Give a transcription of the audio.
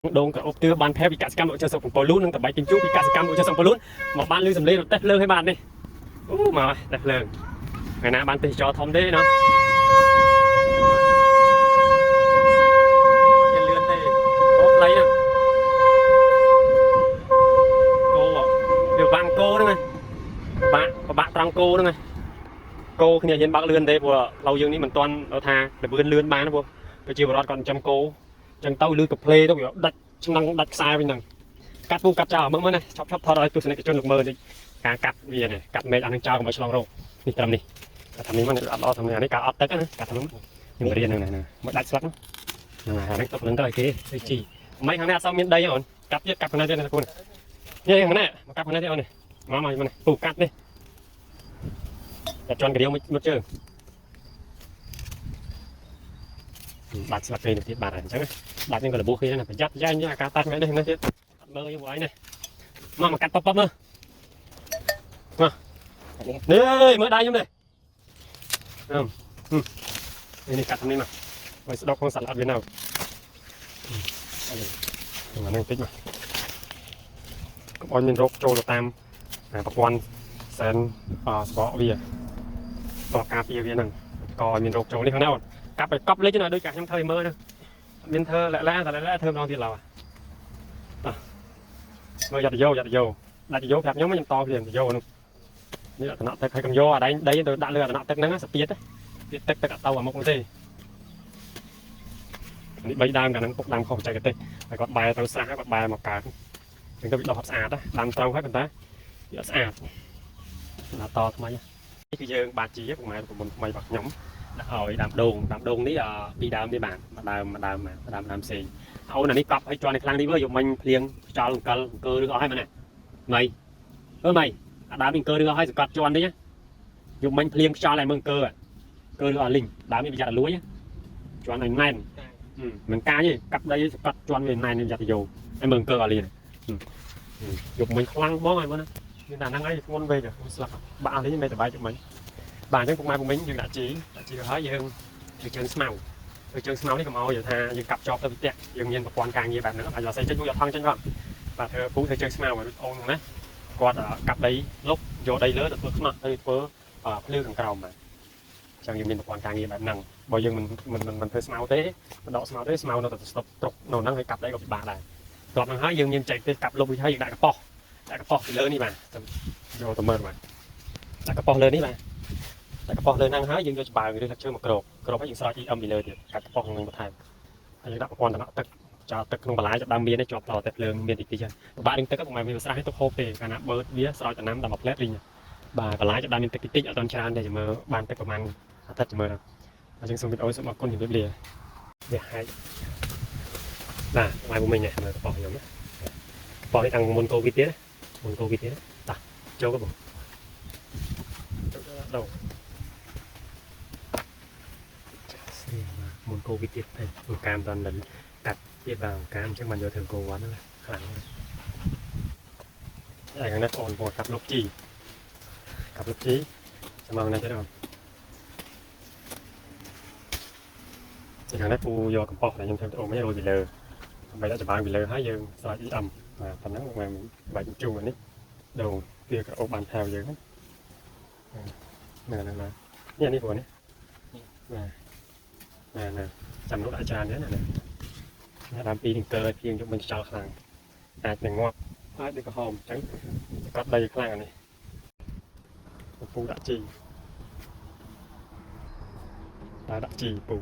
ដងក្រអូបទឿបានផែពីកសិកម្មលោកជើសុកកំពូលូននិងតបៃទីងជូពីកសិកម្មលោកជើសុកកំពូលូនមកបានលឺសំឡេងរទេះភ្លើងឲ្យបាននេះអូមករទេះភ្លើងថ្ងៃណាបានទេសចរធំទេណោះអត់លឿនទេអូខ្លីណាគោវាបាំងគោហ្នឹងណាបាក់បាក់ត្រង់គោហ្នឹងណាគោគ្នាហ៊ានបើកលឿនទេព្រោះផ្លូវយើងនេះមិនទាន់ថាលឿនលឿនបានព្រោះប្រជាពលរដ្ឋគាត់ចិញ្ចឹមគោចឹងទៅលឺកាផ្លេទៅវាដាច់ឆ្នាំងដាច់ខ្សែវិញហ្នឹងកាត់ពូកាត់ចោលមើលមើលណាឆប់ឆប់ថតឲ្យទស្សនិកជនលោកមើលតិចការកាត់វានេះកាត់មែកអានឹងចោលកុំឲ្យឆ្លងរោគនេះត្រឹមនេះកាត់ត្រឹមនេះមកអត់ល្អត្រឹមនេះអានេះការអត់ទឹកណាកាត់ត្រឹមខ្ញុំរៀនហ្នឹងណាមកដាច់ស្លឹកហ្នឹងអានេះទុកនឹងទៅឲ្យគេទៅជីមិនខាងនេះអត់សូវមានដីអូនកាត់ទៀតកាត់ខាងនេះទៀតណាគូននេះខាងនេះមកកាត់ខាងនេះទៀតអូនមកមកពូកាត់នេះតែជន់ក្រៀវមួយជើងបាត់ស្លឹកគេនេះទៀតបាត់ហើយអញ្ចឹងដាច់នឹងក៏របួសគ្នាណាប្រយ័ត្នប្រយែងអាការតាត់មែននេះនេះទៀតអត់មើលយើងឯងនេះមកមកកាត់ប៉ុបប៉ុបមើលមកនេះមើលដៃខ្ញុំនេះនេះនេះកាត់នេះមកឲ្យស្ដុកក្នុងសត្វអត់វានៅអានេះតិចមកកុំឲ្យមានរោគចូលទៅតាមប្រព័ន្ធសែនស្បកវាតការពារវាហ្នឹងក៏ឲ្យមានរោគចូលនេះខាងនេះអូនកាប់ឲ្យកប់លេចណាដូចកាខ្ញុំធ្វើឲ្យមើលហ្នឹងមានធ្វើលាក់ឡាតែលាក់ឡាធ្វើម្ដងទៀតឡើយតោះមើលយ៉ាត់យោយ៉ាត់យោដាច់យោប្រាប់ខ្ញុំខ្ញុំតភ្លាមយោនោះនេះអតំណទឹកឲ្យកុំយកអាដែងដីទៅដាក់លើអតំណទឹកហ្នឹងសពាតវាទឹកទឹកអត់ទៅអាមុខនោះទេនេះបីដើមកាលហ្នឹងពុកដើមខុសបច្ចេកទេសហើយគាត់បែរទៅស្រះគាត់បែរមកកើតអញ្ចឹងទៅវាដុះអត់ស្អាតដើមត្រូវហើយប៉ុន្តែវាអត់ស្អាតណាតថ្មីនេះគឺយើងបាជីពុកម៉ែប្រពន្ធថ្មីរបស់ខ្ញុំដាក់ឲ្យដើមដូងដើមដូងនេះពីរដើមនេះបាទមួយដើមមួយដើមមួយដើមដើមផ្សេងអូនអានេះកប់ឲ្យជាន់ในខ្លាំងនេះមើលយកមិញភ្លៀងខ្យល់អង្គលអង្គើឬអស់ហើយមែនទេម៉ៃអឺម៉ៃអាដើមនេះអង្គើឬអស់ហើយសង្កត់ជាន់នេះយកមិញភ្លៀងខ្យល់ឲ្យមើលអង្គើអង្គើឬអស់លីងដើមនេះប្រយ័ត្នលួយជាន់ឲ្យណែនមិនកាយទេកាប់ដីសង្កត់ជាន់វាណែនប្រយ័ត្នយោឲ្យមើលអង្គើអស់លីងយកមិញខ្លាំងបងឲ្យមើលណាមានតែហ្នឹងឯងធ្ងន់ពេកស្លាប់បាក់អស់លីងមិនតបែកមិញបាទអញ្ចឹងពុកម៉ែពុកមីងយើងដាក់ជីដាក់ជីទៅហើយយើងធ្វើជើងស្មៅធ្វើជើងស្មៅនេះកុំឲ្យថាយើងកាប់ចប់ទៅផ្ទះយើងមានប្រព័ន្ធការងារបែបហ្នឹងអាចឲ្យសេចេញយកថងចេញផងបាទធ្វើពូធ្វើជើងស្មៅឲ្យអូនហ្នឹងណាគាត់កាប់ដីលុបយកដីលើទៅធ្វើខ្នោះទៅធ្វើភ្លឺខាងក្រោមបាទអញ្ចឹងយើងមានប្រព័ន្ធការងារបែបហ្នឹងបើយើងមិនមិនមិនធ្វើស្មៅទេមិនដកស្មៅទេស្មៅនៅតែស្តុបត្រុកនៅហ្នឹងហើយកាប់ដីក៏ពិបាកដែរតបហ្នឹងហើយយើងមានចែកទេកាប់លុបវិញហើយយើងដាក់កប៉ោះដាក់កប៉ោះពីលើនេះបាទយកទៅមើលបាទដាក់កប៉ោះលើនេះបាទដាក់កប៉ោះលើហ្នឹងហើយយើងយកច្បាើងឬស្លឹកឈើមកគ្របគ្របហើយយើងស្រោច EM ពីលើទៀតកាត់កប៉ោះនឹងបន្ថែមហើយយើងដាក់ប្រព័ន្ធតំណក់ទឹកចោលទឹកក្នុងបន្លែចាប់ដើមមានជាប់តតែភ្លើងមានតិចតិចហ្នឹងពិបាកនឹងទឹកពុកម៉ែមានស្រះឲ្យទុកហូបទេកាលណាបឺតវាស្រោចដំណាំដល់មួយផ្លែតវិញបាទបន្លែចាប់ដើមមានទឹកតិចតិចអត់ទាន់ច្រើនទេចាំមើលបានទឹកប្រហែលអាទិត្យចាំមើលអញ្ចឹងសូមវីដេអូសូមអរគុណជម្រាបលាវាហែកបាទម៉ែពុំមិញនេះមើលកប៉ោះខ្ញុំណាកប៉ោះនេះតាំងមុនកូវីដទៀតមុនកូវីដទៀតតោះចូលក៏បងចូលមុនកូវីដទៀតទៅកាមតន់កាត់ទៀតបាទកាមអញ្ចឹងបានយកធ្វើគោវ៉ាន់ហ្នឹងខ្លាំងហើយខាងនេះអូនបងកាប់លុកជីកាប់លុកជីចាំមកនេះទៀតអូនខាងនេះពូយកកំប៉ុសដែលខ្ញុំធ្វើអូមិនរយពីលើដើម្បីដាក់ច្បាំងពីលើហើយយើងស្រោច EM បាទប៉ុណ្ណឹងមកបាច់ជូរនេះដូងវាក៏អូបានថែវយើងហ្នឹងហ្នឹងណានេះនេះព្រោះនេះបាទបាទណាចាំនោះដាក់ច្រើនទៀតណានេះដើមពីរនឹងកើឲ្យភៀងយកមិនខ្យល់ខ្លាំងអាចនឹងងាប់ហើយដូចក្រហមអញ្ចឹងកត់ដីខ្លាំងអានេះពូដាក់ជីតែដាក់ជីពូ